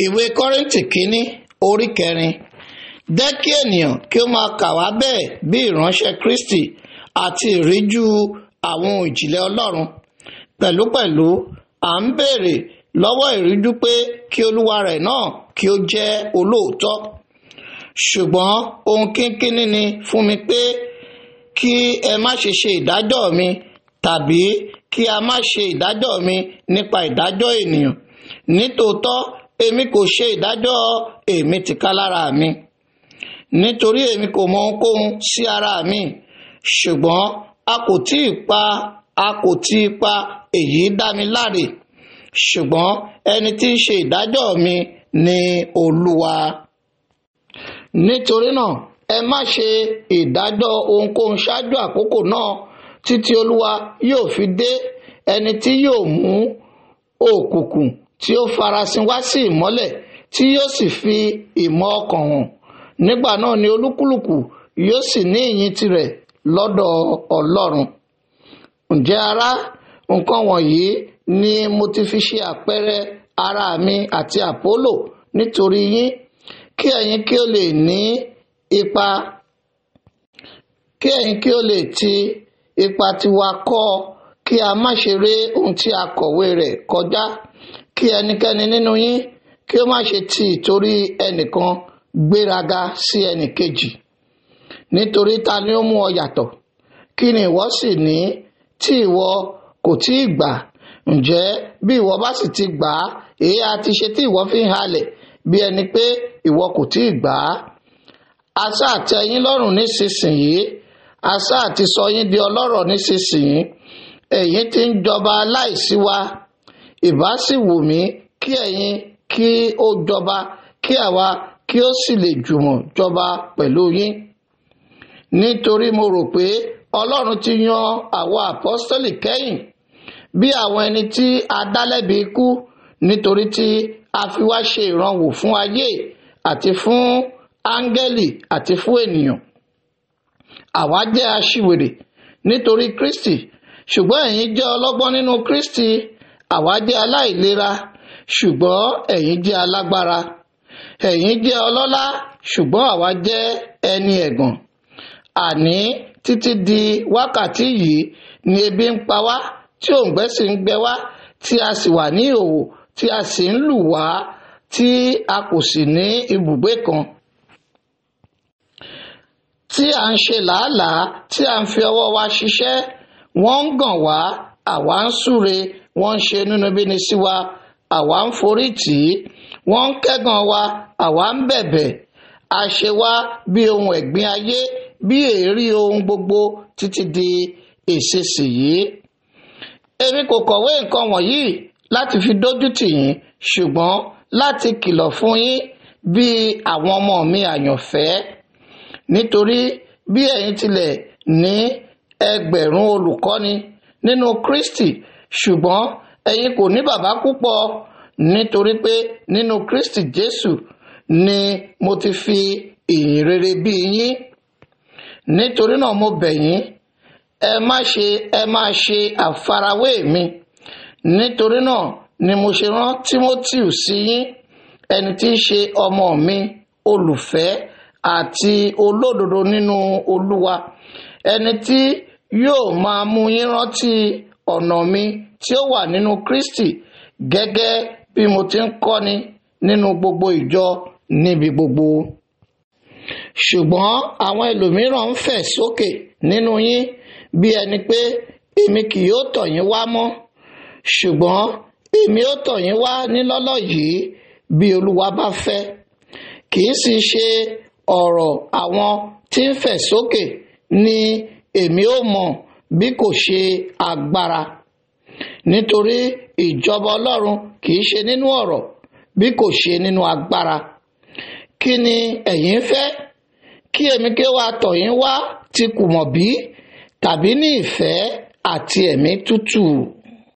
Ìwé Kọ́ríńtì kínní orí kẹrin. Jẹ́ kí ènìyàn kí ó máa kà wá bẹ́ẹ̀ bí ìránṣẹ́ Kristi àti ìríjú àwọn ohun ìjìnlẹ̀ Ọlọ́run. Pẹ̀lúpẹ̀lú, à ń béèrè lọ́wọ́ ìríjú pé kí olúwa rẹ̀ náà kí ó jẹ́ olóòótọ́. Ṣùgbọ́n ohun kínkínní ni fún mi pé kí ẹ má ṣe ṣe ìdájọ́ mi tàbí kí a má ṣe ìdájọ́ mi nípa ìdájọ́ ènìyàn. Nítòótọ́, èmi kò ṣe ìdájọ́ èmi tìkálára mi. Nítorí èmi kò mọ ohunkóhun sí ara mi, ṣùgbọ́n a kò tí ì pa a kò tí ì pa èyí dá mi láre. Ṣùgbọ́n ẹni tí ń ṣe ìdájọ́ mi ni Olúwa. Nítorí náà, ẹ má ṣe ìdájọ́ ohunkóhun ṣáájú àkókò náà títí Olúwa yóò fi dé, ẹni tí yóò mú òkùnkùn tí ó farasin wá sí ìmọ́lẹ̀, tí yóò sì fi ìmọ̀ ọkàn hàn. Nígbà náà ni olúkúlùkù yóò sì ní ìyìn tirẹ̀ lọ́dọ̀ Ọlọ́run. Ǹjẹ́ ará, nǹkan wọ̀nyí ni mo ti fi ṣe àpẹẹrẹ ara mi àti Àpólò nítorí yín, kí ẹ̀yin kí ó lè ní ipa, kí ẹ̀yin kí ó lè ti ipa tiwa kọ́, kí a má ṣe ré ohun tí a kọ̀wé rẹ̀ kọjá, kí ẹnikẹ́ni nínú yín kí ó má ṣe ti ìtorí ẹnìkan gbéraga sí ẹnìkejì. Nítorí ta ni ó mú ọ yàtọ̀? Kí ni ìwọ sì ní tí ìwọ kò tí ì gbà? Ǹjẹ́ bí ìwọ bá sì ti gbà á, èé ha ti ṣe tí ìwọ fi ń halẹ̀ bí ẹni pé ìwọ kò tí ì gbà á? A sáà tẹ́ yín lọ́rùn nísinsìnyí, a sáà ti sọ yín di ọlọ́rọ̀ nísinsìnyí, ẹ̀yin tí ń jọba láìsí wa. Ìbá sì wù mí kí ẹ̀yin kí ó jọba, kí àwa kí ó sì lè jùmọ̀ jọba pẹ̀lú yín. Nítorí mo rò pé Ọlọ́run ti yan àwọn àpọ́stélì kẹ́yìn bí àwọn ẹni tí a dá lẹ́bi ikú, nítorí tí a fi wá ṣe ìrànwọ́ fún ayé àti fún áńgẹ́lì àti fún ènìyàn. Àwa jẹ́ aṣiwèrè nítorí Kristi, ṣùgbọ́n ẹ̀yin jẹ́ ọlọ́gbọ́n nínú Kristi. Àwa jẹ́ aláìlera, ṣùgbọ́n ẹ̀yin jẹ́ alágbára. Ẹ̀yin jẹ́ ọlọ́lá, ṣùgbọ́n àwa jẹ́ ẹni ẹ̀gàn. Àní títí di wákàtí yìí ni ebi ń pa wá, tí òǹgbẹ sì ń gbẹ wá, tí a sì wà ní ìhòhò, tí a sì ń lù wá, tí a kò sì ní ibùgbé kan. Tí à ń ṣe làálàá, tí à ń fi ọwọ́ wa ṣiṣẹ́, wọ́n ń gàn wá, àwa ń súre, wọ́n ń ṣe inúnibíni sí wa, àwa ń forí tì í, wọ́n ń kẹ́gàn wa, àwa ń bẹ̀bẹ̀. A ṣe wá bí ohun ẹ̀gbin ayé, bí èérí ohun gbogbo títí di ìsinsìnyí. Èmi kò kọ̀wé nǹkan wọ̀nyí láti fi dójú tì yín, ṣùgbọ́n láti kìlọ̀ fún yín bí àwọn ọmọ mi àyànfẹ́. Nítorí bí ẹ̀yin tilẹ̀ ní ẹgbẹ̀rún olùkọ́ni nínú Kristi, ṣùgbọ́n ẹ̀yin kò ní bàbá púpọ̀, nítorí pé nínú Kristi Jésù ni mo ti fi ìyìn rere bí yín. Nítorí náà mo bẹ̀ yín, ẹ má ṣe àfarawé mi. Nítorí náà ni mo ṣe rán Tímótíù sí yín, ẹni tí í ṣe ọmọ mi olùfẹ́ àti olódodo nínú Olúwa, ẹni tí yóò máa mú yín rántí ọ̀nà mi tí ó wà nínú Kristi, gẹ́gẹ́ bí mo ti ń kọ́ni nínú gbogbo ìjọ níbi gbogbo. Ṣùgbọ́n àwọn ẹlòmíràn ń fẹ̀ sókè nínú yín bí ẹni pé èmi kì yóò tọ̀ yín wá mọ́. Ṣùgbọ́n èmi ó tọ̀ yín wá nílọ́lọ́ yìí bí Olúwa bá fẹ́. Kì í sì ṣe ọ̀rọ̀ àwọn tí ń fẹ̀ sókè ni èmi ó mọ̀ bí kò ṣe agbára. Nítorí ìjọba Ọlọ́run kì í ṣe nínú ọ̀rọ̀ bí kò ṣe nínú agbára. Kí ni ẹ̀yin fẹ́? Kí èmi kí ó wá tọ̀ yín wá ti kùmọ̀ bí, tàbí ní ìfẹ́ àti ẹ̀mí tútù?